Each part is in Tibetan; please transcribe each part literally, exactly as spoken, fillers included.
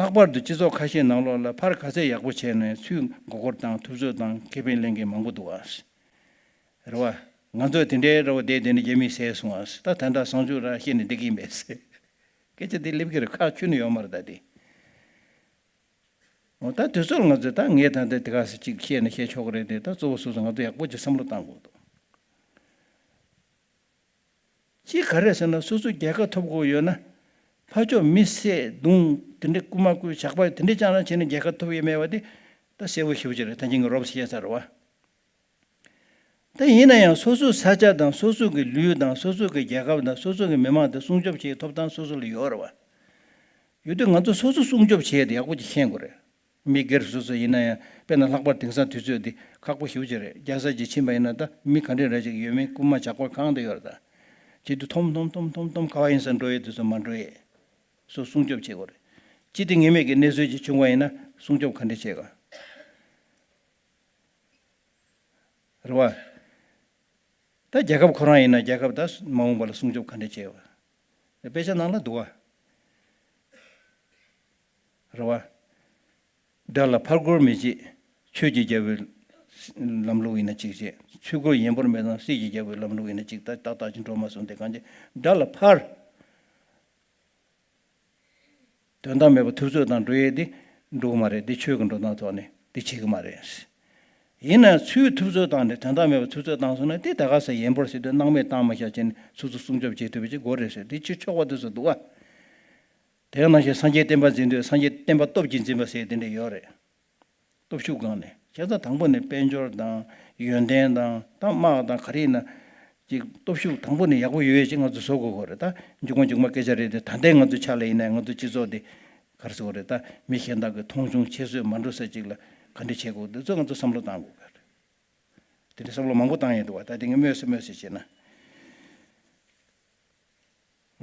ལྷག་པར་དུ་སྤྱི་ཚོགས་ཁ་ཤས་ནང་ལོགས་ལ་ཕར་ག་ཚད་ཡག་པོ་བྱས་ནས་ཚུར་མགོ་སྐོར་བཏང་ཐུབ་ཚོད་བཏང་ཁེ་ཕན་ལེན་མཁན་མང་པོ་འདུག་ཨ། རེད་བ། ང་ཚོས་དེ་འདྲའི་རེ་བ་བསྡད་དེ་ནས་རྒྱ་མིས་བཟས་སོང་ཨ། ད་ད་ལྟ་བཟང་ཕྱོགས་ར་བཤད་ནས་བསྡད་ཀྱི་ཡིན་པས། སྐད་ཆ་དེ་སླེབས་ཀྱི་རེད། ཁག་ཁྱོན་ནས་ཡོད་མ་རེད་ད་དེ། འོ་ད་དུས་ཚོད་ང་ཚོས་ད་ངས་ད་ལྟ་དེ་ག་ས་ཅིག་བཤད་ན་བཤད་ཆོག་གི་རེད་དེ། ད་གཙོ་བོ་སོ་སོ་ང་ཚོ་ཡག་པོ་ཅིག་བསམ་བློ་བཏང་དགོས་འདུག་གཅིག་ག་རེ་ཟེར་ན་སོ་སོ་རྒྱལ་ཁ་ཐོབ་དགོས་ཡོད་ན། ཕར་ཕྱོགས་མི་བསད་རྡུང་དེ་འདྲའི་རྐུ་མ་རྐུ་ཇག་པ་དེ་འདྲའི་ཅང་རང་བྱས་ནས་རྒྱལ་ཁ་ཐོབ་ཡོད་མེད་པ་དེ་ད་གསལ་པོ་ཞེ་པོ་ཅིག་རེད། ད་ཁྱེད་ཀྱིས་རོབ་བཤད་ཚར་བ། ད་ཡིན་ན་ཡང་སོ་སོའི་ས་ཆ་དང་སོ་སོ་གི་ལུས་དང་སོ་སོ་གི་རྒྱལ་ཁབ་དང་སོ་སོ་གི་མི་མང་དེ་སྲུང་སྐྱོབ་བྱེད་ཐོབ་ཐང་སོ་སོ་ལ་ཡོད་རེད་བ། ཡོད་དུས་ང་ཚོ་སོ་སོ་སྲུང་སྐྱོབ་བྱེད་དེ་ཡག་པོ་ཅིག་ཤེས་དགོས་རེད། མི་སྒེར་སོ་སོ་ཡིན་ན་ཡང་དཔེར་ན་ལྷག་པར་དེང་སང་དུས་ཚོད་འདི་ཁག་པོ་ཞེ་པོ་ཅིག་རེད། རྒྱལ་ས་ཅིག་ཕྱིན་པ་ཡིན་ན་ད་མི་ག་འདྲ་རེ་ཅིག་ཡོད་མེད་རྐུན་མ་ཇག་པ་གང་དུ་ཡོད་རེད་ད། བྱེད་དུས་ཐོམ་ཐོམ་ཐོམ་ཐོམ་ཐོམ་ག་བ་ཡིན་ས་འགྲོ་ཡས་དུས་སུ་མ་འགྲོ་ཡས། སོ་སྲུང་སྐྱོབ་བྱེད་དགོས་རེད། ཅི་སྟེ་ངེས་མེད་ཀྱི་གནས་ཚུལ་ཅིག་བྱུང་བ་ཡིན་ན་སྲུང་སྐྱོབ་ག་འདྲ་བྱེད་ག་རེད་བ། ད་རྒྱལ་ཁབ་ཁོ་རང་ཡིན་ན་རྒྱལ་ཁབ་ད་མ་འོངས་པ་ལ་སྲུང་སྐྱོབ་ག་འདྲ་བྱེད་བ། དཔེ་ཆ་ནང་ལ་འདུག་བ། རེད་བ། དགྲ་ལ་ཕར་རྒོལ་མི་བྱེད། ཆོས་ཀྱི་རྒྱལ་པོའི་ལམ་ལུགས་ཡིན་ན་གཅིག་བྱེད། ཚུར་རྒོལ་ཡན་པོར་མེད་དང་སྲིད་ཀྱི་རྒྱལ་པོའི་ལམ་ལུགས་ཡིན་ན་གཅིག་ད་ཏག་ཏག་ཅིག་འགྲོ་མ་སོང་དེ་གང་བྱེད། དགྲ་ལ་ཕར། དོན་དག་མེད་པ་ཐུབ་ཚོད་བཏང་འགྲོ་ཡས་དེ་འགྲོ་གི་མ་རེད། དེ་ཆོས་ཀྱི་འགྲོ་སྟངས་ཐོག་ནས་དེ་བྱེད་ཀྱི་མ་རེད། ཡིན་ན་ཚུར་ཐུབ་ཚོད་བཏང་ནས་དོན་དག་མེད་པ་ཐུབ་ཚོད་བཏང་སོང་ན་དེ་ད་ག་ས་ཡན་པོར་ཟེར་དུས་སྣང་མེད་བཏང་མ་བཞག་བྱས་ནས་སོ་སོ་སྲུང་སྐྱོབ་བྱེད་ཐུབ་པ་ཅིག་དགོས་རེད་ཟེར། དེ་ཕྱིར་ཆོག་པ་དེ་ཚོ་འདུག་བ། དེ་ནང་བཞིན་སངས་རྒྱས་བསྟན་པ་འཛིན་དུས་སངས་རྒྱས་བསྟན་པ་སྟོབས་ཀྱིས་འཛིན་པ་ཟེར་དེ་འདྲ་ཡོད་རེད། སྟོབས་ཤུགས་སྒང་ནས་བྱས་ཙང་དང་པོ་ནས་དཔལ་འབྱོར་དང་ཡོན་ཏན་དང་ད་དམག་དང་ག་རེ་ཡིན་ན་ཅིག་སྟོབས་ཤུགས་དང་པོ་ནས་ཡག་པོ་ཡོད་ཡོད་ཅིག་ང་ཚོ་བཟོ་དགོས་ཀྱི་རེད། ད་མཇུག་མ་མཇུག་མ་སྐད་ཆ་རེད་དེ། ད་ལྟའི་ང་ཚོ་ཆ་ལ་ཡིན་ན་ང་ཚོ་སྤྱི་ཚོགས་འདི་ག་རེ་ཟེར་དགོས་རེད། ད་མི་གཞན་དག་གི་མཐོང་ཆུང་ཁྱད་གསོད་མ་འགྲོ་ས་ཅིག་ལ་ག་འདྲ་བྱེད་དགོས་འདི་ཚོ་ང་ཚོ་བསམ་བློ་བཏང་དགོས་ཀྱི་རེད། དེ་འདྲ་བསམ་བློ་མང་པོ་བཏང་ཡོད་འདུག་བ། ད་དེ་ངས་སྨོས་སུ་སྨོས་སུ་བྱས་ན།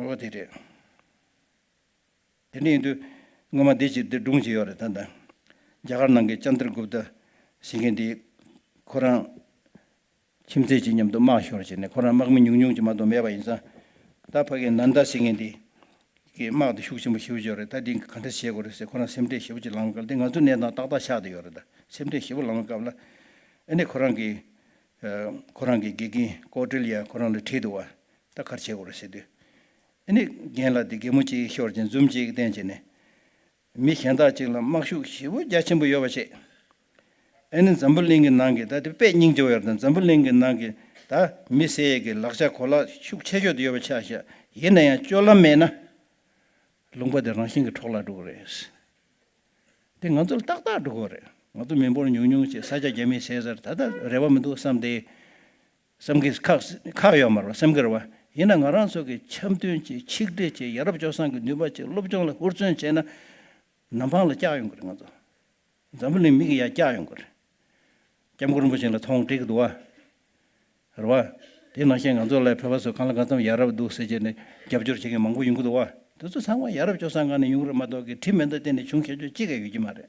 འོ་དེ་རེད། དེ་འདྲ་ཡིན་དུས་སྔོན་མ་འདི་ཅིག་འདི་སྒྲུང་ཅིག་ཡོད་རེད། ད་ལྟ་རྒྱ་གར་ནང་གི་ཅན་དྲ་གུབ་ཏ་ཟེར་མཁན་འདི་ཁོ་རང་ཁྱིམ་མཚེས་ཅིག་མཉམ་དུ་དམག་ཤོར་བྱས་ནས་ཁོ་རང་དམག་མི་ཉུང་ཉུང་ཅིག་མ་གཏོགས་མེད་པ་ཡིན་ཙང་། ད་ཕ་གི་ནན་ད་ཟེར་མཁན་འདི་གི་དམག་དེ་ཤུགས་ཆེན་པོ་ཞེ་པོ་ཅིག་ཡོད་རེད། ད་འདི་ག་འདྲ་བྱེད་དགོས་རེད་ཟེར་ཁོ་རང་སེམས་ཁྲལ་ཞེ་པོ་ཅིག་ལངས་སྐབས་དེ་ང་ཚོ་གནས་སྟངས་ཏག་ཏག་ཆགས་བསྡད་ཡོད་རེད། ད་སེམས་ཁྲལ་ཞེ་པོ་ལངས་སྐབས་ལ་ཨ་ནི་ཁོ་རང་གི་ཁོ་རང་གི་དགེ་རྒན་ཀོ་ཏྲི་ལི་ཡ་ཁོ་རང་ལ་དྲིས་འདུག་བ། ད་ག་རེ་བྱེད་དགོས་རེད་ཟེར་དུས། ཨ་ནི་རྒན་ལགས་དེ་གད་མོ་གཅིག་ཤོར་བྱས་འཛུམ་གཅིག་བསྟན་བྱས་ནས། མི་གཞན་དག་ཅིག་ལ་དམག་ཤུགས་ཞེ་པོ་རྒྱ་ཆེན་པོ་ཡོད་པ་བྱས། ཨ་ནི་འཛམ་བུ་གླིང་གི་ནང་གི་ད་དེ་དཔེ་སྙིང་རྗེ་པོ་ཡོད་རེད། ད་འཛམ་བུ་གླིང་གི་ནང་གི་ད་མི་བསད་ཡས་ཀྱི་ལག་ཆ་གོ་ལག་ཤུགས་ཆེ་ཤོས་དེ་ཡོད་པ་ཆགས་ཤག་ཡིན་ན་ཡང་སྤྱོད་ལམ་མེད་ན། ལུང་པ་དེ་རང་བཞིན་གྱིས་འཕྲོག་བརླག་འགྲོ་གི་རེད། དེ་ང་ཚོ་ལ་ཏག་ཏག་འགྲོ་གི་རེད། ང་ཚོ་མི་འབོར་ཉུང་ཉུང་ཅིག་ས་ཆ་རྒྱ་མིས་བཟས་ཚར། ད་ལྟ་རེ་བ་མི་འདུག་བསམ་སྟེ། བསམ་གྱི་ཁག་ཁག་ཡོད་མ་རེད་བསམ་གྱི་རེད་བ། ཡིན་ན་ང་རང་ཚོ་གི་འཆམ་མཐུན་བྱེད། ཆིག་སྒྲིལ་བྱེད། ཡ་རབས་སྤྱོད་བཟང་གི་ནུས་པ་བྱེད། སློབ་སྦྱོང་ལ་ཧུར་བརྩོན་བྱས་ན་ནམ་འཕང་ལ་བཀྱག་ཡོང་གི་རེད། ང་ཚོ་འཛམ་བུ་གླིང་མིག་གིས་ཡར་བཀྱག་ཡོང་གི་རེད། སྐྱབས་མགོན་རིན་པོ་ཆེ་ལ་མཐོང་འགྲིག་གི་འདུག་བ། རེད་བ། དེ་ནང་བཞིན་ང་ཚོ་ལ་བོད་པ་ཚོ་གང་ལ་གང་འཚམ་ཡ་རབས་འདུག་ཟེར་བྱས་ནས་རྒྱབ་སྐྱོར་བྱེད་མཁན་མང་པོ་ཡོང་གི་འདུག་བ། དེ་ཚོ་ཚང་མ་ཡ་རབས་སྤྱོད་བཟང་སྒང་ནས་ཡོང་གི་རེད་མ་གཏོགས་གི་དྲི་མེད་མདའ་བསྟན་ནས་བྱུང་མཁན་ཚོ་གཅིག་ཀྱང་ཡོད་ཀྱི་མ་རེད།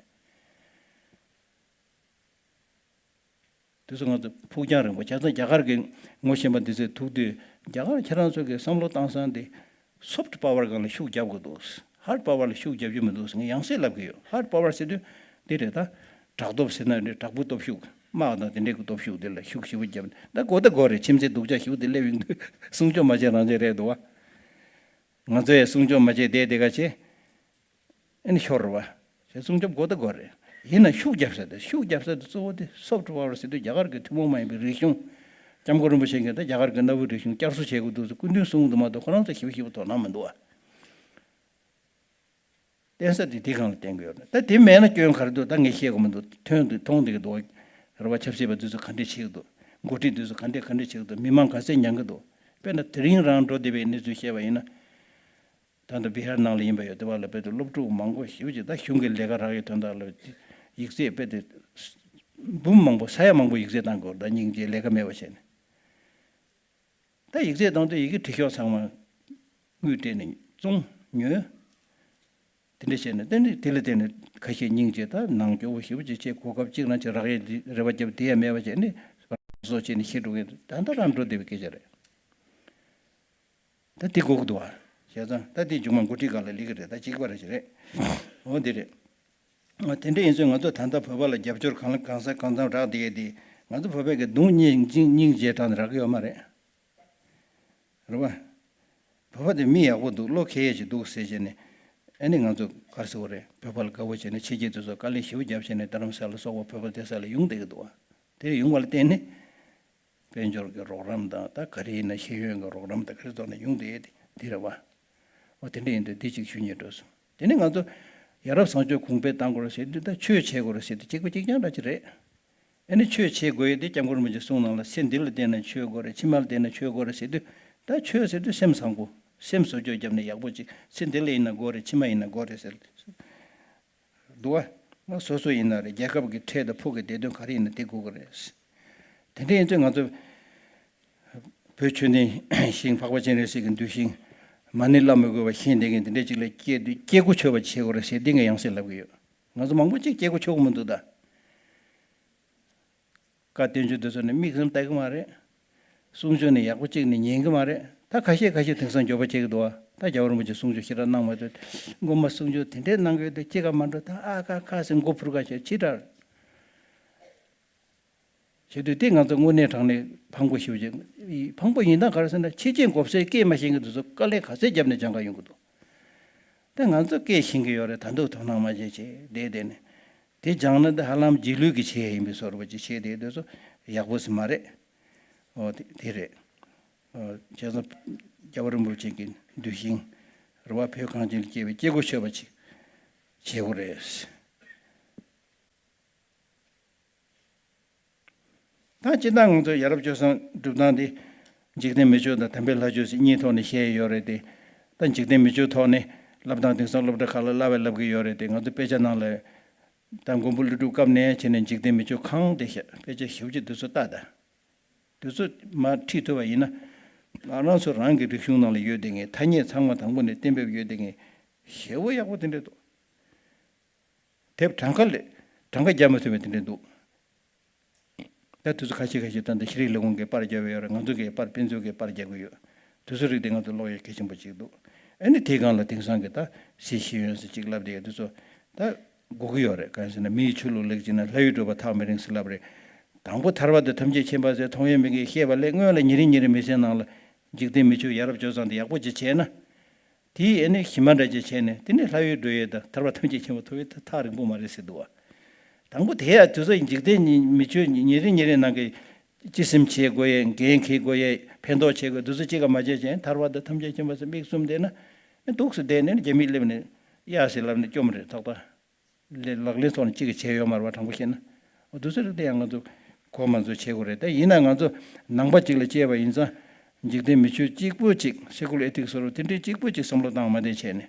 དེ་ཚོ་ང་ཚོ་ཕུགས་རྒྱང་རིང་པོ་བྱས་ཙང་རྒྱ་གར་གྱི་ངོ་ཤེས་པ་འདི་ཚོས་ཐུག་དུས་རྒྱ་གར་ཁྱེད་རང་ཚོ་གི་བསམ་བློ་བཏང་སྟངས་དེ་སོཕ་ཊི་པ་ཝར་སྒང་ལ་ཤུགས་རྒྱབ་དགོས་འདུག་ཧར་ཌི་པ་ཝར་ལ་ཤུགས་རྒྱབ་ཀྱི་མི་འདུག་ངས་ཡང་སེ་ལབ་ཀྱི་ཡོད། ཧར་ཌི་པ་ཝར་ཟེར་དུས་འདི་རེད། ད་དྲག་སྟོབས་ཟེར་ན་རེད། དྲག་པོའི་སྟོབས་ཤུགས། དམག་དང་དེ་འདྲའི་གི་སྟོབས་ཤུགས་དེ་ལ་ཤུགས་ཞེ་པོ་རྒྱབ་ནས། ད་དགོས་ད་དགོས་རེད། ཁྱིམ་མཚེས་སྡུག་ཅག་ཞེ་པོ་དེ་སླེབས་ཡོང་དུས་སྲུང་སྐྱོབ་མ་བྱས་རང་བྱས་རེད་འདུག་བ། ང་ཚོ་ཡང་སྲུང་སྐྱོབ་མ་བྱས་བསྡད་དེ་ག་བྱེད། ཨ་ནི་ཤོར་བ། ཞེས་སྲུང་སྐྱོབ་དགོས་ད་དགོས་རེད། ཡིན་ན་ཤུགས་རྒྱབ་ས་དེ། ཤུགས་རྒྱབ་ས་དེ་གཙོ་བོ་དེ་སོཕ་ཊི་པ་ཝར་ཟེར་དུས་རྒྱ་གར་གྱི་ཐུན་མོང་མ་ཡིན་པའི་རིག་གཞུང་། སྐྱབས་མགོན་རིན་པོ་ཆེ་གིས་ད་རྒྱ་གར་གྱི་གནའ་བོའི་རིག་གཞུང་བསྐྱར་གསོ་བྱེད་དགོས་འདུག་ཟེར་སྐུ་མདུན་གསུངས་འདུག་མ་གཏོགས་ཁོ་རང་ཚོ་ཞེ་པོ་ཞེ་པོ་དོ་སྣང་མི་འདུག་བ། བསྟན་ས་དེ་དེ་སྒང་ལ་བསྟན་གྱི་ཡོད་རེད། ད་དེ་མེད་ན་སྐྱོན་ག་རེ་འདུག་ད་ངས་བཤད་དགོས་མི་འདུག་ཐོན་འདུག་མཐོང་བསྡད་ཀྱི་འདུག་རེད་བ། ཆབ་སྲིད་པ་འདི་ཚོ་ག་འདྲས་བྱེད་ཀྱི་འདུག་འགོ་ཁྲིད་འདི་ཚོ་ག་འདྲས་ག་འདྲས་བྱེད་ཀྱི་འདུག་མི་མང་ག་ཚད་མྱངས་ཀྱི་འདུག་དཔེར་ན་དེ་རིང་རང་འགྲོ་བསྡད་པའི་གནས་ཚུལ་བཤད་པ་ཡིན་ན། ད་ལྟ་བི་ཧར་ནང་ལ་ཡིན་པ་ཡོད། དེ་བ་ལ་དཔེ་དེ་སློབ་ཕྲུག་མང་པོ་ཞེ་པོ་ཅིག་ད་གཞུང་གི་ལས་ཀ་རག་ཡའི་དོན་དག་ལ་ཡིག་ཚད་དཔེ་དེ་འབུམ་མང་པོ་ས་ཡ་མང་པོ་ཡིག་ཚད་བཏང་དགོས་རེད། ད་སྙིང་རྗེ་ལས་ཀ་མེད་པ་བྱས་ནས། ད་ཡིག་ཚད་བཏང་དུས་ཡི་གེ་བྲིས་ཤོག་ཚང་མ་དངུལ་སྤྲད་ནས་བཙོང་ཉོས། དེ་འདྲ་བྱས་ནས་དེ་ནི་དེ་ལ་བརྟེན་ནས་ཁ་ཤས་སྙིང་རྗེ་ད་ནང་སྐྱོ་བོ་ཞེ་པོ་ཅིག་བྱས། གོ་སྐབས་གཅིག་རང་ཅིག་རག་ཡས་འདི་རེ་བ་བརྒྱབ་དེ་ཡང་མེད་པ་བྱས་ནས་བཟོ་བྱས་ནས་ཤི་འགྲོ་མཁན་ད་ལྟ་རང་འགྲོ་བསྡད་པའི་སྐད་ཆ་རེད། ད་དེ་དགོས་ཀྱི་འདུག་བ། བྱས་ཙང་ད་དེ་མཇུག་མ་འགོ་ཁྲིད་སྒང་ལ་སླེབས་ཀྱི་རེད། ད་གཅིག་པ་རེ་ཞིག་རེད། འོ་དེ་རེད། འོ་དེ་འདྲ་ཡིན་ཙང་ང་ཚོ་ད་ལྟ་བོད་པ་ལ་རྒྱབ་སྐྱོར་གང་ལ་གང་ས་གང་འཚམ་རག་བསྡད་ཡས་དེ། ང་ཚོ་བོད་པའི་གི་གདོང་སྙིང་སྙིང་རྗེ་དྲགས་ནས་རག་གི་ཡོད་མ་རེད། རེད་བ། བོད་པ་དེ་མི་ཡག་པོ་འདུག་བློ་འཁེལ་ཡས་ཅིག་འདུག་ཟེར་བྱས་ནས། ཨ་ནི་ང་ཚོ་ག་རེ་ཟེར་དགོས་རེད། བོད་པ་ལ་དགའ་པོ་བྱས་ནས་ཕྱི་རྒྱལ་དེ་ཚོ་དཀའ་ལས་ཞེ་པོ་བརྒྱབ་བྱས་ནས་རྡ་རམ་ས་ལ་སོགས་པ་བོད་པ་བསྡད་ས་ལ་ཡོང་བསྡད་ཀྱི་འདུག་བ། དེ་ཡོང་བ་ལ་བརྟེན་ནས། དཔལ་འབྱོར་གྱི་རོགས་རམ་དང་། ད་ག་རེ་ཡིན་ན་ཤེས་ཡོན་གྱི་རོགས་རམ་དང་། ག་རེ་ཐོག་ནས་ཡོང་བསྡད་དེ་དེ་རེད་བ། འོ་དེ་འདྲ་ཡིན་དུས་དེ་གཅིག་ཞུ་སྙིང་འདོད་སོང་། དེ་ནས་ང་ཚོ་ཡ་རབས་བཟང་སྤྱོད་གོང་འཕེལ་གཏང་དགོས་རེད་ཟེར་དུས། ད་ཆོས་བྱེད་དགོས་རེད་ཟེར་དུས་གཅིག་པ་གཅིག་རྐྱང་འདྲ་ཅིག་རེད། ཨ་ནི་ཆོས་བྱེད་དགོས་ཡས་དེ་སྐྱབས་མགོན་རིན་པོ་ཆེ་གསུངས་ནང་ལ། ཚེ་འདི་ལ་བརྟེན་ནས་ཆོས་དགོས་རེད། ཕྱི་མ་ལ་བརྟེན་ནས་ཆོས་དགོས་རེད་ཟེར་དུས། ད་ཆོས་ཟེར་དུས་སེམས་བཟང་པོ། སེམས་བཟོ་བཅོས་བརྒྱབ་ནས་ཡག་པོ་ཅིག་ཚེ་འདི་ལ་ཡིན་ན་དགོས་རེད། ཕྱི་མ་ཡིན་ན་དགོས་རེད་ཟེར། འདུག་བ། སོ་སོ་ཡིན་ན་རེད། རྒྱལ་ཁབ་ཀྱི་འཕྲལ་དང་ཕུགས་ཀྱི་བདེ་དོན་ག་རེ་ཡིན་ན་དེ་དགོས་ཀྱི་རེད། དེ་འདྲ་ཡིན་ཚེ་ང་ཚོ་བོད་ཆོས་ལྡན་ཞིང་འཕགས་པ་སྤྱན་རས་གཟིགས་ཀྱི་གདུལ་ཞིང་མ་ཎི་བླ་མ་དགོས་པ་ཤེས་བསྡད་མཁན་དེ་འདྲ་ཅིག་ལ་སྐྱེ་དུས་སྐྱེ་སྒོ་ཆོད་པ་བྱེད་དགོས་རེད་ཟེར་འདི་ངས་ཡང་སེ་ལབ་ཀྱི་ཡོད། ང་ཚོ་མང་པོ་ཅིག་སྐྱེ་སྒོ་ཆོད་ཀྱི་མི་འདུག་ད། བཀའ་བསྟན་བཅོས་འདི་ཚོ་ནི་མིག་ཙམ་ལྟ་གི་མ་རེད། གསུང་ཆོས་ནི་ཡག་པོ་གཅིག་ནི་ཉན་གི་མ་རེད། ད་ཁ་ཤས་ཁ་ཤས་དེང་སང་མགྱོགས་པ་བྱེད་ཀྱི་འདུག་བ། ད་རྒྱལ་བ་རིན་པོ་ཆེ་གསུང་ཆོས་ཞེ་དྲག་གནང་མ་ཐུབ། མགོ་མ་གསུང་ཆོས་དེ་འདྲས་གནང་གི་ཡོད་དུས་ཅི་ག་མ་འགྲོ། ད་ཨ་ཁ་ཁ་ཟེར་མགོ་ཕུར་ཁ་བྱས་ཕྱི་དྲགས། བྱེད་དུས་དེ་ང་ཚོ་དངོས་གནས་དྲང་གནས་ཕངས་པོ་ཞེ་པོ་ཅིག་ཕངས་པོ་ཡིན་ན་ག་རེ་ཟེར་ན། ཕྱི་རྒྱལ་མགོ་སེར་སྐད་མ་ཤེས་མཁན་དེ་ཚོ་དཀའ་ལས་ག་ཚད་བརྒྱབ་ནས་སྦྱང་ག་ཡོང་གི་འདུག་ད་ང་ཚོ་སྐད་ཤེས་ཀྱི་ཡོད་རེད། ད་དུང་དོ་སྣང་མ་བྱེད་བྱས་བསྡད་བསྡད་ནས། དེ་སྦྱངས་ན་ད་ཧ་ལམ་རྗེས་ལུས་ཀྱི་ཆེད་ཡིན་པའི་བཟོ་འདྲ་ཅིག་བྱས་བསྡད་དུས་ཚོ་ཡག་པོ་ཟིག་མ་རེད། ཨོ་དེ་དེ་རེད། ཨོ་བྱས་ཙང་རྒྱལ་བ་རིན་པོ་ཆེ་གི་གདུལ་ཞིང་རེད་བ། བོད་གངས་ཅན་ལ་སྐྱེས་པའི་སྐྱེ་སྒོ་ཆོད་པ་ཅིག་བྱེད་དགོས་རེད། ད་སྤྱིར་བཏང་ང་ཚོ་ཡ་རབས་སྤྱོད་བཟང་སྒྲུབ་སྟངས་དེ་འཇིག་རྟེན་མི་ཆོས་དང་དམ་པའི་ལྷ་ཆོས་ཟེར་གཉིས་ཐོག་ནས་བཤད་ཡོད་རེད་དེ། ད་འཇིག་རྟེན་མི་ཆོས་ཐོག་ནས་བསླབ་སྟངས་དེང་སང་སློབ་གྲྭ་ཁག་ལ་བསླབ་པའི་བསླབ་ཀྱི་ཡོད་རེད་དེ། ང་ཚོ་དཔེ་ཆ་ནང་ལ་ད་མགོན་པོ་ཀླུ་སྒྲུབ་སྐབས་ནས་བྱས་ནས་འཇིག་རྟེན་མི་ཆོས་གང་དེ་བཤད། དཔེ་ཆ་ཞེ་པོ་ཅིག་དེ་ཚོ་ལྟ་ད། དེ་ཚོ་མར་ཁྲིད་ཐུབ་པ་ཡིན་ན། ང་རང་ཚོ་རང་གི་རིག་གཞུང་ནང་ལ་ཡོད་བསྡད་མཁན། ཐ་སྙད་ཚང་མ་དང་པོ་ནས་གཏན་འབེབས་ཡོད་བསྡད་མཁན་ཞེ་པོ་ཡག་པོ་དེ་འདྲ་འདུག་དེབ་གྲངས་ཀ་ལས་གྲངས་ཀ་རྒྱག་མི་ཐུབ་པའི་དེ་འདྲ་འདུག་ད་དུས་ཚོད་ཁ་ཤས་ཁ་ཤས་ད་ལྟ་ཤེས་རིག་ལས་ཁུངས་ཀྱིས་པར་རྒྱབ་ཡོད་རེད། ང་ཚོ་གིས་པར། དཔེ་མཛོད་ཀྱིས་པར་རྒྱག་གི་ཡོད། དེ་ཚོ་རིགས་དེ་ང་ཚོ་ཀློག་ཡ་གལ་ཆེན་པོ་ཅིག་འདུག་ཨ་ནི་དེའི་སྒང་ལ་དེང་སང་གི་ད་སྲིད་ཤེས་ཡོན་ཟེར་ཅིག་ལབ་བསྡད་དེ་ཚོ་ད་དགོས་ཀྱི་ཡོད་རེད། གང་ཟེར་ན། མི་ཡི་ཆོས་ལུགས་ལེགས་བྱས་ན། ལྷ་ཡུལ་བགྲོད་པ་ཐག་མི་རིང་ཟེར་ལབ་རེད། དང་པོ་ཐར་པ་དང་ཐམས་ཅད་མཁྱེན་པ་ཟེར་མཐོང་ཡས་མེད་མཁན་བཤད་པ་ལས། སྔོན་ལ་ཉེ་རིང་ཉེ་རིང་མི་ཚེའི་ནང་ལ་འཇིག་རྟེན་མི་ཆོས་ཡ་རབས་སྤྱོད་བཟང་དེ་ཡག་པོ་ཅིག་བྱས་ན། དེའི་ཨ་ནི་གཞི་མ་འདྲ་ཅིག་བྱས་ནས། དེ་ནས་ལྷ་ཡུལ་བགྲོད་ཡས་དང་ཐར་པ་ཐམས་ཅད་མཁྱེན་པ་ཐོབ་ཡས་ད་ཐག་རིང་པོ་མ་རེད་ཟེར་འདུག་བ། དང་པོ་དེ་ཡ་དེ་ཚོ་འཇིག་རྟེན་མི་ཆོས་ཉེ་རིང་ཉེ་རིང་ནང་གི་སྤྱི་སེམས་བྱེད་དགོས་ཡས། འགན་འཁྱེར་དགོས་ཡས། ཕན་ཐོགས་བྱེད་དགོས་ཡས། དེ་ཚོ་གཅིག་ཀ་མ་བྱས་བྱས། ཐར་པ་དང་ཐམས་ཅད་མཁྱེན་པ་ཟེར་མིག་བཙུམ་བསྡད་ན། ཨ་འདུག་སེ་བསྡད་ནས་རྒྱ་མིས་སླེབས་ནས་གཡག་ཟེར་ལབ་ནས་བཅོམ་རེད། ཏག་ཏག་ལག་ལེན་ཐོག་ནས་གཅིག་གིས་བྱས་ཡོད་མ་རེད་བ། དྲང་པོ་བཤད་ན། འོ་དེ་ཚོ་རིགས་དེ་ཡང་ང་ཚོ་གོ་མ་ཚོ་བྱེད་དགོས་རེད། ད་ཡིན་ན་ང་ཚོ་ནང་པ་གཅིག་ལ་སྐྱེས་པ་ཡིན་ཙང་། འཇིག་རྟེན་མི་ཆོས་གཅིག་པོ་གཅིག secular ethics ཟེར་བ་དེ་འདྲའི་གཅིག་པོ་གཅིག་བསམ་བློ་བཏང་མ་བསྡད་བྱས་ནས།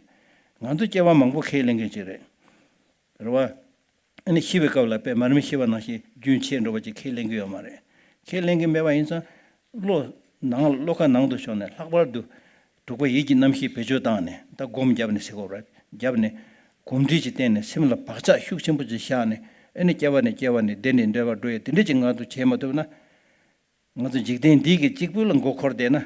ང་ཚོ་སྐྱེ་བ་མང་པོ་ཁས་ལེན་མཁན་ཅིག་རེད། རེད་བ། ཨ་ནི་ཤི་བའི་སྐབས་ལ་དཔེ་མར་མེ་ཤི་བ་ནང་བཞིན་རྒྱུན་ཆད་འགྲོ་བ་ཅིག་ཁས་ལེན་གྱི་ཡོད་མ་རེད། ཁས་ལེན་གྱི་མེད་པ་ཡིན་ཙང་། བློ་ནང་བློ་ཁ་ནང་དུ་ཤོར་ནས། ལྷག་པར་དུ་དྲུག་པ་ཡིད་ཀྱི་རྣམ་ཤེས་བེད་སྤྱོད་བཏང་ནས། ད་སྒོམ་བརྒྱབ་ནས་ཟེར་དགོས་རེད། བརྒྱབ་ནས་གོམས་འདྲིས་ཅིག་བསྟེན་ནས། སེམས་ལ་བག་ཆགས་ཤུགས་ཆེན་པོ་ཅིག་བཞག་ནས། ཨ་ནི་སྐྱེ་བ་ནས་སྐྱེ་བ་ནས་བདེ་ནས་འདོད་པར་འགྲོ་ཡས་དེ་འདྲ་ཅིག་ང་ཚོ་བྱེད་མ་ཐུབ་ན། ང་ཚོ་འཇིག་རྟེན་འདི་གི་གཅིག་པུ་ལ་མགོ་འཁོར་བསྡད་ན།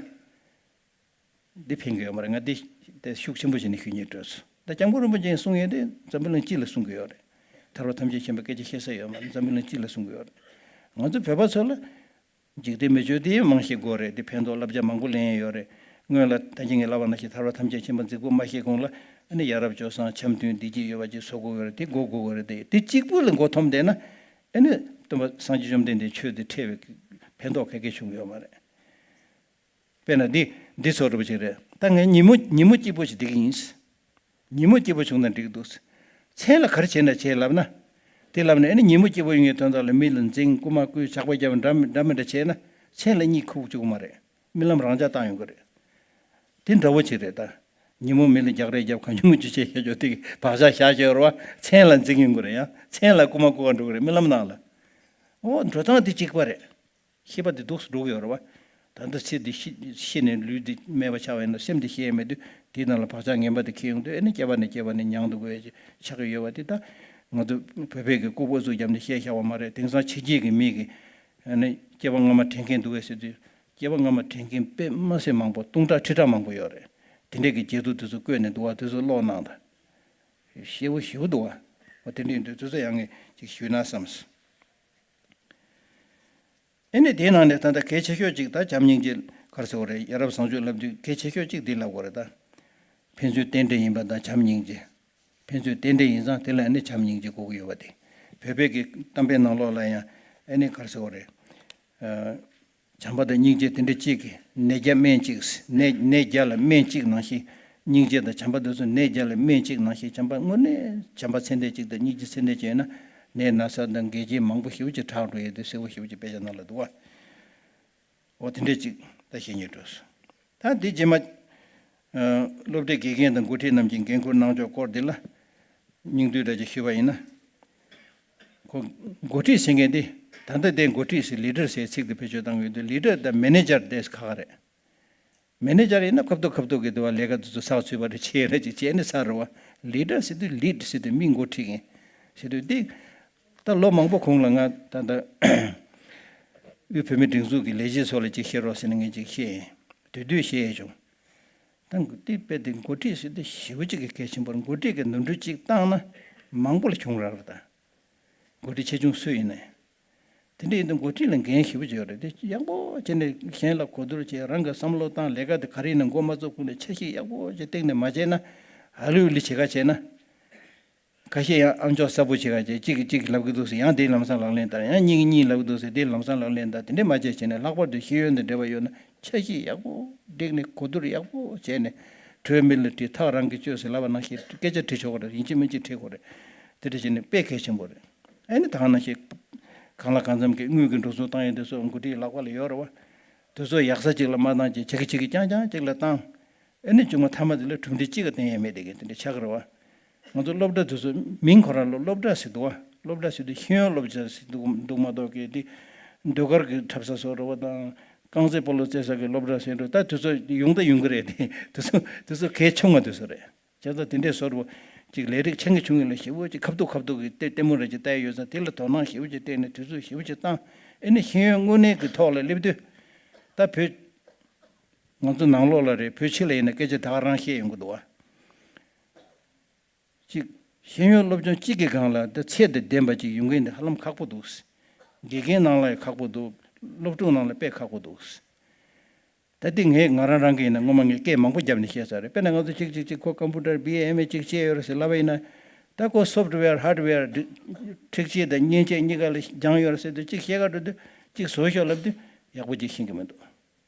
འདི་ཕན་གྱི་ཡོད་མ་རེད། ང་འདི་དེ་ཤུགས་ཆེན་པོ་བྱས་ནས་ཞུ་སྙིང་འདོད་སོང་། ད་སྐྱབས་མགོན་རིན་པོ་ཆེས་གསུང་ཡས་དེ་འཛམ་བུ་གླིང་སྤྱི་ལ་གསུང་གི་ཡོད་རེད། ཐར་པ་ཐམས་ཅད་མཁྱེན་པའི་སྐད་ཆ་བཤད་ས་ཡོད་མ་རེད། འཛམ་བུ་གླིང་སྤྱི་ལ་གསུང་གི་ཡོད་རེད། ང་ཚོ་བོད་པ་ཚོ་ལ་འཇིག་རྟེན་མི་ཆོས་དེ་མང་བཤད་དགོས་རེད། དེ་ཕན་ཐོགས་བསླབ་བྱ་མང་པོ་ལེན་ཡས་ཡོད་རེད། སྔོན་ལ་ད་གིན་ངས་ལབ་པ་ནང་བཞིན་ཐར་པ་ཐམས་ཅད་མཁྱེན་པ་རྫིག་པོ་མ་བཤད་གོང་ལ། ཨ་ནི་ཡ་རབས་སྤྱོད་བཟང་། འཆམ་མཐུན། བདེ་སྐྱིད་ཡོད་པ་ཅིག་བཟོ་དགོས་ཀྱི་རེད། དེ་དགོས་དགོས་ཀྱི་རེད། དེ་དེ་གཅིག་པུ་ལ་མགོ་འཐོམས་བསྡད་ན། ཨ་ནི་སྟོན་པ་སངས་རྒྱས་བཅོམ་ལྡན་འདས་ཆོས་དེ་འཕྲད་པའི་ཕན་ཐོགས་ག་གེ་བྱུང་གི་ཡོད་མ་རེད། དཔེར་ན་འདི་འདི་ཚོ་འདྲ་པོ་ཅིག་རེད། ད་ངས་ཉིན་མོ་ཉིན་མོ་སྐྱིད་པོ་ཞིག་བསྡད་ཀྱི་ཡིན། ཉིན་མོ་སྐྱིད་པོ་བྱུང་ན་འགྲིག་འདུག་མཚན་ལ་ག་རེ་བྱས་ན་བྱས་ལབ་ན། དེ་ལབ་ནས་ཨ་ནི་ཉིན་མོ་སྐྱིད་པོ་ཡོང་ཡའི་དོན་དག་ལ་མི་ལ་འཛིང་། རྐུ་མ་རྐུ། ཇག་པ་རྒྱབ། འདྲ་མི་འདྲ་མི་འདྲ་བྱས་ན། མཚན་ལ་གཉིད་ཁུག་བཅུག་གི་མ་རེད། རྨི་ལམ་རང་འཇགས་བཏང་ཡོང་གི་རེད། དེ་འདྲ་པོ་ཅིག་རེད་ད། ཉིན་མོ་མི་ལ་རྒྱག་རེས་རྒྱབ། གང་བྱུང་མང་བྱུང་བྱས་བྱས་ཆོག་དེ་བག་ཆགས་བཞག་བྱས་རེད་བ། མཚན་ལ་འཛིང་ཡོང་གི་རེད་ཡ། མཚན་ལ་རྐུ་མ་རྐུ་བ་འགྲོ་གི་རེད། རྨི་ལམ་ནང་ལ། འོ་འགྲོ་སྟངས་དེ་གཅིག་པ་རེད། ཤེས་པ་དེ་འདུག་སེ་འགྲོ་གི་ཡོད་རེད་བ། ད་ལྟ་ཚེ་འདི་ཤི་ཤི་ནས་ལུས་འདི་མེད་པ་ཆགས་པ་ཡིན་ན། སེམས་འདི་ཤི་ཡས་མེད་དུས་དེའི་ནང་ལ་བག་ཆགས་ངན་པ་དེ་འཁྱེར་ཡོང་དུས། ཨ་ནི་སྐྱེ་བ་ནས་སྐྱེ་བ་ནས་མྱང་འདུག་དགོས་ཡས་ཆགས་ཀྱི་ཡོད་པ་དེ། ད་ང་ཚོ་བོད་པའི་གི་ལྐུགས་པ་ཟུག་བརྒྱབ་ནས་བཤད་བཞག་པ་མ་རེད། དེང་སང་ཕྱི་རྒྱལ་གི་མི་གི་ཨ་ནི་སྐྱེ་བ་སྔ་མ་དྲན་མཁན་འདུག་གས་ཟེར་དུས། སྐྱེ་བ་སྔ་མ་དྲན་མཁན་དཔེ་མ་སྲིད་མང་པོ། སྟོང་ཕྲག་ཁྲི་ཕྲག་མང་པོ་ཡོད་རེད། དེ་འདྲས་ཀྱི་རྗེས་ཐོ་དེ་ཚོ་བཀོད་ནས་འདུག་བ། དེ་ཚོ་ཀློག་གནང་དང་། ཞེ་པོ་ཞེ་པོ་འདུག་བ། འོ་དེ་འདྲ་ཡིན་དུས་དེ་ཚོ་ཡང་ངས་ཅིག་ཞུས་ན་བསམས། ཨེ་ནས་དེའི་ནང་ནས་ད་ལྟ་གལ་ཆེ་ཤོས་ཅིག་ད་བྱམས་སྙིང་རྗེ་ག་རེ་ཟེར་བ་རེད། ཡ་རབས་བཟང་སྤྱོད་ལབ་དུས་གལ་ཆེ་ཤོས་ཅིག་འདི་ལབ་དགོས་རེད་ད། ཕན་ཚུན་རྟེན་འབྲེལ་ཡིན་པ་དང་བྱམས་སྙིང་རྗེ། ཕན་ཚུན་རྟེན་འབྲེལ་ཡིན་ཙང་དེ་ལ་ཨེ་ནས་བྱམས་སྙིང་རྗེ་དགོས་ཀྱི་ཡོད་པ་དེ། བོད་པའི་གི་གཏམ་དཔེ་ནང་ལོགས་ལ་ཡང་ཨེ་ནས་ག་རེ་ཟེར་བ་རེད། བྱམས་པ་དང་སྙིང་རྗེ་དེ་འདྲ་གཅིག་གི་ནད་བརྒྱ་སྨན་གཅིག་ནད་ནད་བརྒྱ་ལ་སྨན་གཅིག་ནང་བཞིན། སྙིང་རྗེ་དང་བྱམས་པ་འདི་ཚོ་ནད་བརྒྱ་ལ་སྨན་གཅིག་ནང་བཞིན། བྱམས་པ་དངོས་གནས་བྱམས་པ་ཚད་ལྡན་གཅིག་དང་སྙིང་རྗེ་ཚད་ལྡན་གཅིག་ཡོད་ན་ནད་ན་ཚ་དང་འགལ་རྐྱེན་མང་པོ་ཞེ་པོ་ཅིག་དྲག་འགྲོ་ཡས་དེ་གསལ་པོ་ཞེ་པོ་ཅིག་དཔེ་ཆ་ནང་ལ་འདུག་བ། འོ་དེ་འདྲས་ཅིག་ད་བཤད་སྙིང་འདོད་སོང་། ད་འདི་རྗེས་མ་སློབ་གྲྭའི་དགེ་རྒན་དང་འགོ་ཁྲིད་རྣམས་ཀྱིས་འགན་འཁུར་གནང་ཕྱོགས་སྐོར་འདི་ལ་སྙིང་བསྡུས་འདྲ་ཅིག་ཞུས་པ་ཡིན་ན། ཁོ་འགོ་ཁྲིད་ཟེར་མཁན་འདི་ད་ལྟ་དེ་འགོ་ཁྲིད་ཟེར་ལི་ཌར་ཟེར་ཚིག་དེ་བེད་སྤྱོད་བཏང་གི་ཡོད་དུས་ལི་ཌར་དང་མེ་ནེ་ཇར་དེ་ཁག་ཁག་རེད། མེ་ནེ་ཇར་ཡིན་ན་ཁ་ཐུག་ཁ་ཐུག་གི་དུ་བ་ལས་ཀ་དེ་ཚོ་ཚགས་ཚུད་པ་རེ་བྱས་རེ་ཅིག་བྱས་ནས་ཚར་རེད་བ། ལི་ཌར་ཟེར་དུས་ལིཌ་ཟེར་དུས་མི་འགོ་ཁྲིད་མཁན་ཟེར་དུས་འདི། ད་ལོ་མང་པོ་གོང་ལ་ང་ད་ལྟ་དབུས་བོད་མིའི་སྒྲིག་འཛུགས་ཀྱི་ལས་བྱེད་ཚོ་ལ་ཅིག་བཤད་རོགས་ཟེར་ནས་ངས་ཅིག་བཤད་ཡིན། དུས་དུས་བཤད་ཡས་བྱུང་། ད་འདི་དཔེ་དེ་འགོ་ཁྲིད་ཟེར་དུས་ཞེ་པོ་ཅིག་གི་གལ་ཆེན་པོ་རེད། འགོ་ཁྲིད་ཀྱི་ནོར་འཁྲུལ་ཅིག་བཏང་ན་མང་པོ་ལ་བྱུང་རག་རེད་ད། འགོ་ཁྲིད་ཆེ་ཆུང་སུ་ཡིན་ནའི། དེ་འདྲ་ཡིན་དུས་འགོ་ཁྲིད་ལ་འགན་ཞེ་པོ་ཅིག་ཡོད་རེད་དེ། ཡག་པོ་བྱས་ནས་གཞན་ལ་གོ་བསྡུར་བྱས། རང་གི་བསམ་བློ་བཏང་། ལས་ཀ་དེ་ག་རེ་ཡིན་ན་མགོ་མ་ཚོས་གོང་ནས་འཆར་གཞི་ཡག་པོ་ཅིག་བཏིང་ནས་མ་བྱས་ན། ཨ་ལུ་ལི་བྱེད་ཀ་བྱས་ན། ཁ་ཤས་ཡང་ཨམ་ཅོག་གསལ་པོ་བྱེད་ཀ་བྱས། གཅིག་གིས་གཅིག་ལབ་གི་འདུག་ཟེར་ཡང་དེའི་ལམ་སང་ལག་ལེན་བསྟར། ཡང་གཉིས་ཀྱིས་གཉིས་ལབ་གི་འདུག་ཟེར་དེའི་ལམ་སང་ལག་ལེན་བསྟར། དེ་འདྲས་མ་བྱས་བྱས་ནས་ལྷག་པར་དུ་ཤེས་ཡོན་དང་འབྲེལ་བ་ཡོད་ན་འཆར་གཞི་ཡག་པོ་བསྒྲིགས་ནས་གོ་བསྡུར་ཡག་པོ་བྱས་ནས། གྲོས་མི་ལ་དྲིས། ཐག་རང་གིས་གཅོད་ཟེར་ལབ་པ་ནང་བཞིན་སྐད་ཆ་དྲི་ཆོག་གི་རེད། ཡིན་གཅིག་མིན་གཅིག་དྲི་དགོས་རེད། དེ་འདྲ་བྱས་ནས་དཔེ་གལ་ཆེན་པོ་རེད། ཨ་ནི་ད་ག་ནང་བཞིན་གང་ལ་གང་འཚམ་གྱི་དངུལ་གྱི་འགྲོ་སོང་བཏང་ཡས་དེ་ཚོ་འགོ་ཁྲིད་ལག་པ་ལ་ཡོད་རེད་བ། དེ་ཚོ་ཡག་ས་གཅིག་ལ་མ་བཏང་བྱས་ཆ་གི་ཆ་གི་རྐྱང་རྐྱང་གཅིག་ལ་བཏང་། ཨ་ནི་བཅོ་ལྔ་མཐའ་མ་དེ་ལ་གྲུབ་འབྲས་གཅིག་ག་བསྟན་ཡས་མེད་དེ་གི་དེ་འདྲ་ཆགས་ཀྱི་རེད་བ། ང་ཚོ་སློབ་གྲྭ་དེ་ཚོ་མིང་ཁོ་རང་ལ་སློབ་གྲྭ་ཟེར་འདུག་བ། སློབ་གྲྭ་ཟེར་དུས་ཤེས་ཡོན་སློབ་གྲྭ་ཟེར་འདུག་འདུག་མ་གཏོགས་གི་དེ་ཟློས་གར་གྱི་འཁྲབ་ས་བཟོ་འདྲ་བ་དང་། རྐང་རྩེད་སྤོ་ལོ་རྩེ་ས་གི་སློབ་གྲྭ་ཟེར་འདྲ། ད་དེ་ཚོ་ཡོང་ད་ཡོང་གི་རེད་དེ། དེ་ཚོ་དེ་ཚོ་གལ་ཆུང་བ་དེ་ཚོ་རེད། བྱས་ཙང་དེ་འདྲས་བཟོ་འདྲ་བོ་ཅིག་ལས་རིགས་ཆེན་གྱི་ཆུང་གི་ལ་ཞེ་པོ་ཅིག་ཁ་ཐུག་ཁ་ཐུག་གི་ལྟད་ལྟད་མོ་རེ་ཅིག་ལྟ་ཡས་ཡོད་ཙང་། དེ་ལ་དོ་སྣང་ཞེ་པོ་ཅིག་སྤྲད་ནས་དུས་ཚོད་ཞེ་པོ་ཅིག་བཏང་། ཨེ་ནི་ཤེས་ཡོན་དངོས་གནས་ཀྱི་ཐོག་ལ་སླེབས་དུས། ད་བོད་ང་ཚོ་ནང་ལོགས་ལ་རེད། བོད་ཕྱི་ལ་ཡིན་ན་སྐད་ཆ་ད་ག་རང་བཤད་ཡོང་གི་འདུག་བ། གཅིག་ཤེས་ཡོན་སློབ་སྦྱོང་གཅིག་གི་སྒང་ལ་ད་ཚད་དང་ལྡན་པ་ཅིག་ཡོང་མཁན་དེ་ཧ་ལམ་ཁག་པོ་འདུག། དགེ་རྒན་ནང་ལ་ཡང་ཁག་པོ་འདུག། སློབ་ཕྲུག་ནང་ལ་དཔེ་ཁག་པོ་འདུག། ད་ལྟ་ངས་ང་རང་རང་གི་ཡིན་ན་སྔོན་མ་ངས་སྐད་མང་པོ་བརྒྱབ་ནས་བཤད་ཚར་རེད། དཔེར་ན་ང་ཚོ་གཅིག་གཅིག་གཅིག་ཁོ་ཀམ་པུ་ཊར་བི་ཨེ་ཨེམ་ཨེ་གཅིག་བྱས་ཡོད་རེད་ཟེར་ལབ་པ་ཡིན་ན། ད་ཁོ་སོབ་ཊི་ཝེར་ཧར་ཌི་ཝེར་འཕྲུལ་ཆས་དང་མཉེན་ཆས་གཉིས་ཀ་ལ་སྦྱངས་ཡོད་རེད་ཟེར་དུས། གཅིག་བཤད་ག་འགྲོ་དུས་གཅིག་བཟོ་ཤོག་ལབ་དུས་ཡག་པོ་གཅིག་ཤེས་ཀྱི་མི་འདུག།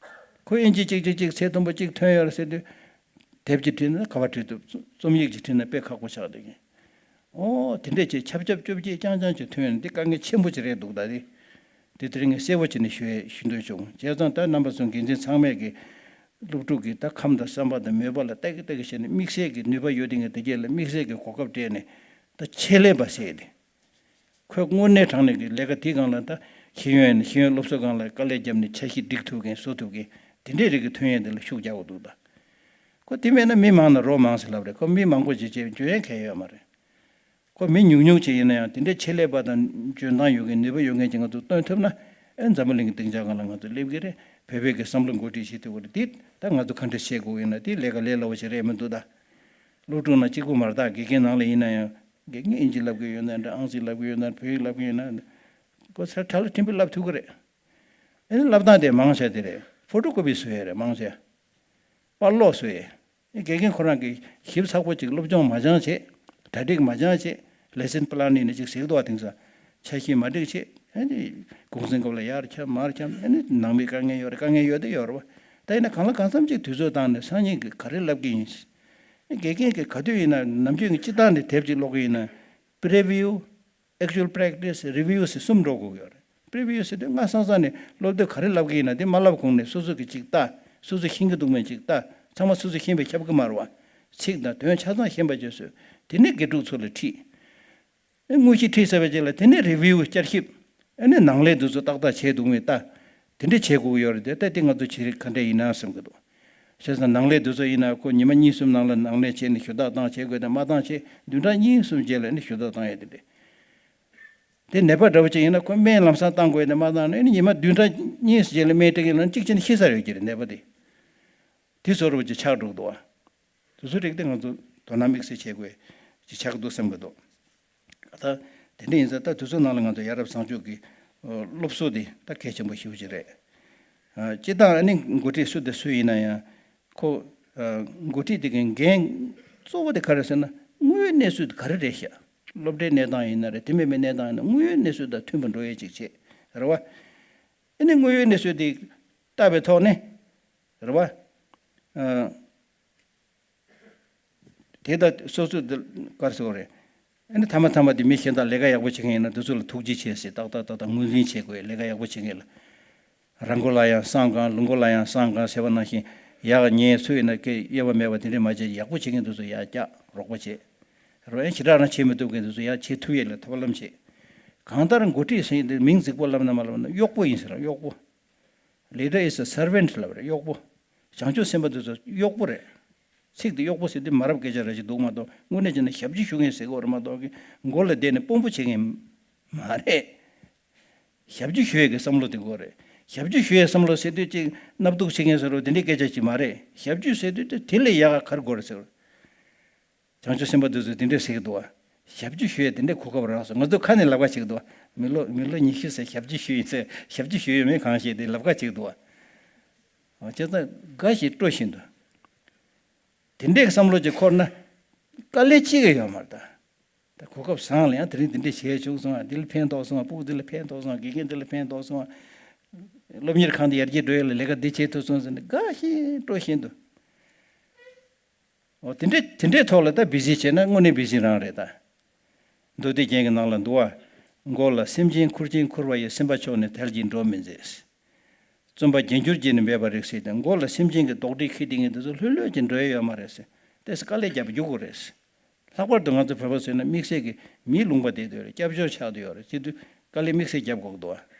ཁོ་ཨིན་ཇི་གཅིག་གཅིག་གཅིག་ཚད་མཐོན་པོ་གཅིག་ཐོན་ཡོད་རེད་ཟེར་དུས། དེབ་ཅིག་བྲིས་ན་ག་པར་བྲིས་འདུག། རྩོམ་ཡིག་ཅིག་བྲིས་ན་དཔེ་ཁག་པོ་ཆགས་བསྡད་ཀྱི། ཨོ་དེ་འདྲས་ཅིག་ཆབ་ཆབ་ཅོབ་ཅིག་རྐྱང་རྐྱང་ཅིག་ཐོན་ཡོང་ན་འདི་དཀའ་ངལ་ཆེན་པོ་ཅིག་རེད་འདུག། ད་དེ་དེ་དེ་རིང་ངས་གསལ་པོ་བྱས་ནས་ཞུ་ཡས་ཞུ་འདོད་བྱུང་། བྱས་ཙང་ད་རྣམ་པ་ཚོ་འགན་འཛིན་ཚང་མས་ཀྱི་སློབ་ཕྲུག་གི་ད་ཁམས་དང་བསམ་པ་དང་མོས་པ་ལ་ལྟ་གི་ལྟ་གི་བྱས་ནས་དམིགས་བསལ་གྱི་ནུས་པ་ཡོད་དེ་ངས་དེ་རྗེས་ལ་དམིགས་བསལ་གྱི་གོ་སྐབས་སྤྲད་ནས་ད་ཆེད་ལས་པ་ཟེར་ཏེ། ཁོས་དངོས་གནས་དྲང་གནས་ཀྱི་ལས་ཀ་དེའི་སྒང་ལ་ད་ཤེས་ཡོན་ཡིན་ན་ཤེས་ཡོན་སློབ་གསོའི་སྒང་ལ་དཀའ་ལས་བརྒྱབ་ནས་འཆར་གཞི་སྒྲིག་ཐུབ་མཁན་བཟོ་ཐུབ་མཁན་དེ་འདྲས་རིགས་ཀྱི་ཐོན་ཡས་དེ་ལ་ཤུགས་རྒྱག་དགོས་འདུག། ད་ཁོ་དེ་མེད་ན་མི་མང་ན་རོ་མང་ཟེར་ལབ་རེད། ཁོ་མི་མང་པོ་ཅིག་བྱས་འཇོན་ཡས་གང་ཡོད་མ་རེད། ཁོ་མི་ཉུང་ཉུང་ཅིག་ཡིན་ན་ཡང་དེ་འདྲའི་ཆེད་ལས་པ་དང་འཇོན་ཐང་ཡོད་མཁན་ནུས་པ་ཡོད་མཁན་ཅིག་ང་ཚོ་བཏོན་ཐུབ་ན། ཨེ་འཛམ་བུ་གླིང་གི་སྡིངས་ཆ་སྒང་ལ་ང་ཚོ་སླེབས་ཀྱི་རེད། བོད་པའི་གི་བསམ་བློ་འགོ་ཁྲིད་བྱེད་ཐུབ་ཀྱི་རེད། དེ་ད་ང་ཚོ་ག་འདྲ་བྱེད་དགོས་ཡིན་ན་དེ་ལས་ཀ་ལས་སླ་པོ་ཞིག་རེད་མི་འདུག་ད། སློབ་ཕྲུག་ནང་གཅིག་པུ་མ་རེད། ད་དགེ་རྒན་ནང་ལ་ཡིན་ན་ཡང་དགེ་རྒན་ཨིན་ཇི་ལབ་ཀྱི་ཡོད་ན་འདྲ། ཨང་རྩིས་ལབ་ཀྱི་ཡོད་ན། བོད་ཡིག་ལབ་ཀྱི་ཡོད་ན། ཁོ་ཚར་གྲྭ་ལ་ཁྲིམས་དཔེ་བསླབ་ཐུབ་ཀྱི་རེད། ཨེ་ནི་བསླབ་སྟངས་དེ་མང་ཆེ་དེ་རེད། ཕོ་ཊོ་ཀོ་པི་བཟོ་ཡས་རེད་མང་ཆེ། པར་སློག་བཟོ་ཡས། ཨེ་དགེ་རྒན་ཁོ་རང་གིས་ཞིབ་ཚགས་པོ་ཅིག་སློབ་སྦྱོང་མ་སྦྱངས་བྱས། གྲ་སྒྲིག་མ་སྦྱངས་བྱས། ལེ་སན་པི་ལན་ནི་ཅིག་ཟེར་གི་འདུག་བ། དེང་སང་འཆར་གཞི་མ་སྒྲིག་བྱས། ཨེ་ནི་གུང་སེང་སྐབས་ལ་ཡར་འཁྱམ་མར་འཁྱམ། ཨེ་ནི་ནང་མི་དཀའ་ངལ་ཡོད་རེད། དཀའ་ངལ་ཡོད་དེ་ཡོད་རེད་བ། ད་ཡིན་ན་གང་ལ་གང་འཚམ་ཅིག་དུས་ཚོད་བཏང་ནས་སང་ཉིན་གྱི་ག་རེ་ལབ་ཀྱི་ཡིན། ཨེ་དགེ་རྒན་གྱིས་ག་དུས་ཡིན་ན་ནམ་རྒྱུན་གྱི་སྤྱིར་བཏང་ནས་དེབ་ཅིག་ཀློག་གི་ཡིན་ན། པི་རི་བིའུ། Actual practice, review ཟེར་གསུམ་འགྲོ་དགོས་ཡོད་རེད། པི་རི་བིའུ་ཟེར་དུས་སྔ་སང་སང་ནས་སློབ་དེབ་ག་རེ་ལབ་ཀྱི་ཡིན་ན་དེ་མ་ལབ་གོང་ནས་སོ་སོ་གིས་ཅིག་ལྟ། སོ་སོ་ཤེས་ཀྱི་འདུག་མེད་ཅིག་ལྟ། ཚང་མ་སོ་སོ་ཤེས་པས་ཁྱབ་ཀྱི་མ་རེད་བ། ཚིག་དང་དོན་ཆ་ཚང་ཤེས་པ་བྱས་སོང་། དེ་ནས་དགེ་ཕྲུག་ཚོ་ལ་ཁྲིད། དངོས་གཞི་ཁྲིད་ཚར་བའི་རྗེས་ལ་དེ་ནས་རི་བིའུ་བསྐྱར་ཞིབ། ཨ་ནི་ནང་ལས་འདི་ཚོ་ཏག་ཏག་བྱས་འདུག་མེད་ལྟ། དེ་འདྲ་བྱེད་དགོས་ཀྱི་ཡོད་རེད་དེ། ད་དེ་ང་ཚོ་བྱེད་རིགས་ག་འདྲ་ཡིན་ན་བསམ་གྱི་འདུག། བྱས་ཙང་ནང་ལས་འདི་ཚོ་ཡིན་ན་ཁོ་ཉི་མ་གཉིས་གསུམ་ནང་ལ་ནང་ལས་བྱས་ནས་ཞུ་དག་བཏང་བྱེད་དགོས་དེ། མ་བཏང་བྱས་བདུན་ཕྲག་གཉིས་གསུམ་རྗེས་ལ་ནི་ཞུ་དག་བཏང་ཡས་དེ་འདྲ། དེ་ནད་པ་འདྲ་བོ་ཅིག་ཡིན་ན་ཁོ་སྨན་ལམ་སང་བཏང་དགོས་དེ། མ་བཏང་ན་ནི་ཉི་མ་བདུན་ཕྲག་གཉིས་རྗེས་ལ་སྨན་སྤྲད་ཀྱི་ཡིན་ན་གཅིག་བྱས་ནས་ཤི་ས་ཡོད་ཀྱི་རེད་ནད་པ་དེ། དེ་བཟོ་འདྲ་བོ་ཅིག་ཆགས་འགྲོ་གི་འདུག་བ། དེ་ཚོ་རིགས་དེ་ང་ཚོ་དོ་སྣང་དམིགས་བསལ་བྱེད་དགོས། ཅིག་ཆགས་འདུག་བསམ་གྱི་འདུག་ད་དེ་འདྲ་ཡིན་ཙང་ད་དུས་ཚོད་ནང་ལ་ང་ཚོ་ཡ་རབས་བཟང་སྤྱོད་ཀྱི་ཨ་སློབ་གསོ་དེ་ད་གལ་ཆེན་པོ་ཞེ་པོ་ཅིག་རེད། ཨ་སྤྱིར་བཏང་ཨ་ནི་འགོ་ཁྲིད་སུ་དང་སུ་ཡིན་ན་ཡང་ཁོ་ཨ་འགོ་ཁྲིད་དེ་གི་འགན་གཙོ་བོ་དེ་ག་རེ་ཟེར་ན། དངོས་ཡོད་གནས་ཚུལ་དེ་ག་རེ་རེད་ཤག་སློབ་གྲྭའི་གནས་སྟངས་ཡིན་ན་རེད། དེ་མིན་པའི་གནས་སྟངས་ཡིན་ན་དངོས་ཡོད་གནས་ཚུལ་དང་མཐུན་པ་འགྲོ་ཡས་ཅིག་བྱེད། རེད་བ། ཨ་ནི་དངོས་ཡོད་གནས་ཚུལ་དེ་ལྟ་བའི་ཐོག་ནས་རེད་བ། ཨ་དེ་ལྟ་སོ་སོ་དེ་ག་རེ་ཟེར་དགོས་རེད། ཨ་ནི་མཐའ་མ་མཐའ་མ་དེ་མི་གཞན་དག་ལས་ཀ་ཡག་པོ་བྱེད་མཁན་ཡིན་ན་དེ་ཚོ་ལ་ཐུགས་རྗེ་ཆེ་ཟེར་ཏག་ཏག་ཏག་ཏག་ངོས་འཛིན་བྱེད་དགོས། ལས་ཀ་ཡག་པོ་བྱེད་མཁན་ལ། ར་མགོ་ལ་ཡང་བསམ་གང་། ལུག་མགོ་ལ་ཡང་བསམ་གང་ཟེར་བ་ནང་བཞིན། ཡག་ཉེས་སུ་ཡིན་ན་སྐད་གཡོ་བ་མེད་པ་དེ་འདྲས་མ་བྱེད། ཡག་པོ་བྱེད་མཁན་དེ་ཚོ་ཡར་བཀྱག་རོགས་པ་བྱེད། རོགས་ཡང་ཞེ་དྲག་རང་བྱེད་མི་ཐུབ་མཁན་དེ་ཚོ་ཡར་བྱེད་ཐུབ་ཡས་ལ་ཐབས་ལམ་བྱེད། གང་ལྟར་འགོ་ཁྲིད་ཟེར་དེ་མིང་རྫིག་པོ་ལབ་ན་མ་ལབ་ན་གཡོག་པོ་ཡིན་ཟེར་ལ། གཡོག་པོ། Leader is a servant ལབ་རེད། གཡོག་པོ། བྱང་ཆུབ་སེམས་དཔའ་དེ་ཚོ་གཡོག་པོ་རེད། ཚིག་དེ་གཡོག་པོ་ཟེར་དུས་མ་རབས་སྐད་ཆ་ར་ཞིག་འདུག་མ་གཏོགས་དངོས་གནས་བྱས་ན་ཞབས་ཕྱི་ཞུ་མཁན་ཟེར་དགོས་རེད་མ་གཏོགས་ཀྱི་མགོ་ལ་བསྡད་ནས་དཔོན་པོ་བྱེད་མཁན་མ་རེད། ཞབས་ཕྱི་ཞུ་ཡས་ཀྱི་བསམ་བློ་དེ་དགོས་རེད། ཞབས་ཕྱི་ཞུ་ཡས་བསམ་བློ་ཟེར་དུས་ཅིག་མནབ་སྡུག་བྱེད་མཁན་ཟེར་རོ་དེ་འདྲའི་སྐད་ཆ་ཅིག་མ་རེད། ཞབས་ཕྱི་ཟེར་དུས་དེ་དེ་ལས་ཡག་ག་ག་རེ་དགོས་རེད་ཟེར། བྱང་ཆུབ་སེམས་དཔའ་དེ་ཚོས་དེ་འདྲས་ཟེར་གྱི་འདུག་བ། ཞབས་ཕྱི་ཞུ་ཡས་དེ་འདྲས་གོ་སྐབས་རག་སོང་། ང་ཚོ་ཁ་ནས་ལབ་ཁ་བྱེད་ཀྱི་འདུག་བ། མི་ལོ་མི་ལོ་ཉི་ཤུ་ཟེར་ཞབས་ཕྱི་ཞུ་ཡིན་ཟེར། ཞབས་ཕྱི་ཞུ་ཡོད་མེད་གང་ཤེས་དེ་ལབ་ཁ་བྱེད་ཀྱི་འདུག་བ། བྱས་ཙང་དགའ་ཞིག་སྤྲོ་བཞིན་དུ། དེ་འདྲས་བསམ་བློ་ཅིག་འཁོར་ན། དཀའ་ལས་ཅི་ག་ཡོད་མ་རེད་ད། ད་གོ་སྐབས་བཟང་ལ་ཡང་དེ་རིང་དེ་འདྲས་བྱས་བྱུང་སོང་བ། འདི་ལ་ཕན་ཐོགས་སོང་བ། ཕྲུ་གུ་འདི་ལ་ཕན་ཐོགས་སོང་བ། དགེ་རྒན་འདི་ལ་ཕན་ཐོགས་སོང་བ། སློབ་གཉེར་ཁང་འདི་ཡར་རྒྱས་འགྲོ་ཡས་ལ་ལས་ཀ་འདི་བྱེད་ཐུབ་སོང་ཟེར་ནས་དགའ་བཞིན་སྤྲོ་བཞིན་དུ། འོ་དེ་འདྲའི་དེ་འདྲའི་ཐོག་ལ་ད་བི་ཟི་བྱས་ན་དངོས་གནས་བི་ཟི་རང་རེད་ད། མདོ་སྡེ་རྒྱན་གྱི་ནང་ལ་འདུག་བ། མགོ་ལ་སེམས་ཅན་ཁུར་ཅིང་ཁུར་བ་ཡི། སེམས་པ་ཕྱོགས་ནས་དལ་གྱིས་འགྲོ་མི་མཛད། བརྩོན་པ་རྒྱན་གྱུར་བགྱིས་ནས་འབད་པ་རིགས་ཟེར་ཏེ། མགོ་ལ་སེམས་ཅན་གྱི་རྡོག་ཁྲེས་འཁྱེར་བསྡད་མཁན་དེ་ཚོ་ལྷོད་ལྷོད་ཀྱིས་འགྲོ་ཡ་ཡོད་མ་རེད་ཟེར། ཏོག་ཙམ་དཀའ་ལས་རྒྱབ་རྒྱུག་དགོས་རེད་ཟེར། ལྷག་པར་དུ་ང་ཚོ་བོད་པ་ཟེར་ན་དམིགས་བསལ་གྱི་མིའི་ལུང་པ་བསྡད་དུ་ཡོད་རེད། སྐྱབས་བཅོལ་ཆགས་དུ་ཡོད་རེད། བྱེད་དུས་དཀའ་ལས་དམིགས་བསལ་རྒྱབ་དགོས་ཀྱི་འདུག་བ།